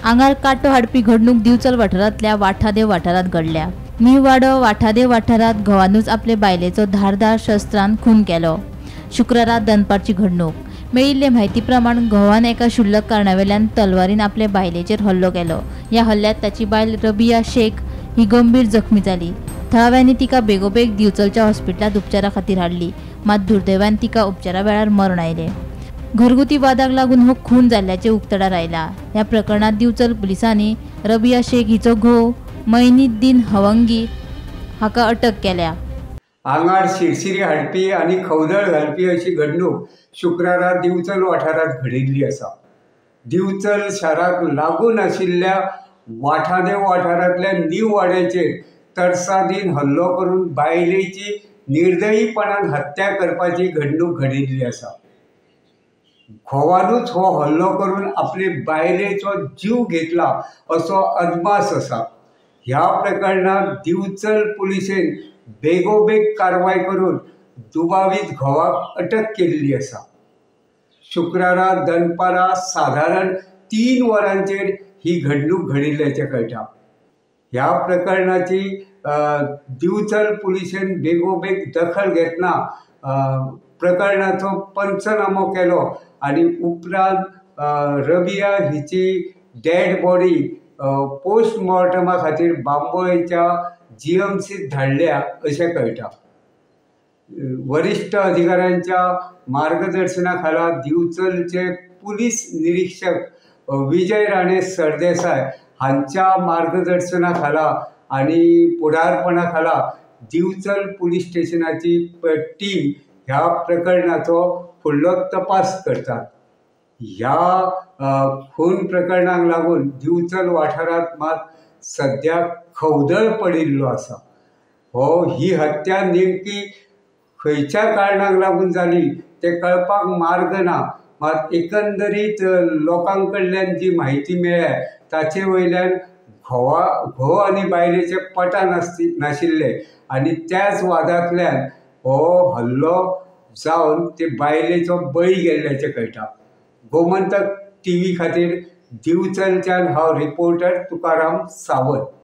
आंगार कांटो हाडपी घडणूक दिवचल वाठारांतल्या वाठादेव वाठारांत घडल्या. निवाडो वाठादेव वाठारांत घोवानूच आपले बायलेचो धारदार शस्त्रान खून केलो. शुक्रारा दनपारची घडणूक. मेळिल्ले म्हायती प्रमाण घोवान एका क्षुल्लक कारणावेल्यान तलवारीन आपले बायलेचेर हल्लो केलो. ह्या हल्ल्यांत ताची बायल रबिया शेख ही गंभीर जखमी जाली. थळाव्यांनी तिका बेगोबेग दिवचलच्या हॉस्पिटलांत उपचारा खातीर हाडली, मात दुर्दैवान तिका उपचारा वेळार मरण आयलें. घरगुती वादाक लागून हो खून जाल्ल्याचें उक्तडार आयला. ह्या प्रकरणांत दिवचल पुलिसांनी रबिया शेख हिचो घोव मैनुद्दीन हवंगी हाका अटक केल्या. आंगार शिरशिरी हाडपी आनी खवदळ घालपी अशी घडणूक शुक्रारा दिवचल वाठारांत घडिल्ली आसा. दिवचल शाराक लागून आशिल्ल्या वाठादेव वाठारांतल्या नीव वाड्याचेर तरसादीन हल्लो करून बायलेची निर्दयीपणान हत्या करपाची घडणूक घडिल्ली आसा. घोवानूच हो हल्लो करून आपले बायलेचो जीव घेतला असो अदमास आसा. ह्या प्रकरणांत दिवचल पुलिसेन बेगोबेग कारवाय करून दुबावीत घोवाक अटक केल्ली आसा. शुक्रारा दनपारा सादारण 3 वरांचेर ही घडणूक घडिल्ल्याचें कळटा. ह्या प्रकरणाची दिवचल पुलिसेन बेगोबेग दखल घेतना प्रकरणाचो पंचनामो केलो आनी उपरांत रबिया हिची डेड बॉडी पोस्टमॉर्टमा खातीर बांबोळेच्या GMCत धाडल्या अशें कळटा. वरिश्ठ अधिकाऱ्यांच्या मार्गदर्शना खाला दिवचलचे पुलीस निरीक्षक विजय राणे सरदेसाय हांच्या मार्गदर्शना खाला आनी फुडारपणा खाला दिवचल पुलीस स्टेशनाची टीम ह्या प्रकरणाचो फुडलो तपास करतात. ह्या खून प्रकरणाक लागून दिवचल वाठारांत मात सद्या खवदळ पडिल्लो आसा. हो ही हत्या नेमकी खंयच्या कारणाक लागून जाली तें कळपाक मार्ग ना, मात एकंदरीत लोकां कडल्यान जी म्हायती मेळ्ळ्या ताचे वयल्यान घोव आनी बायलेचे पटा नाशिल्ले आनी त्याच वादांतल्यान हो हल्लो जावन ते बायलेचो बळी गेल्ल्याचें कळटा. गोमंतक TV खातीर दिवचलच्यान हांव रिपोर्टर तुकाराम सावंत.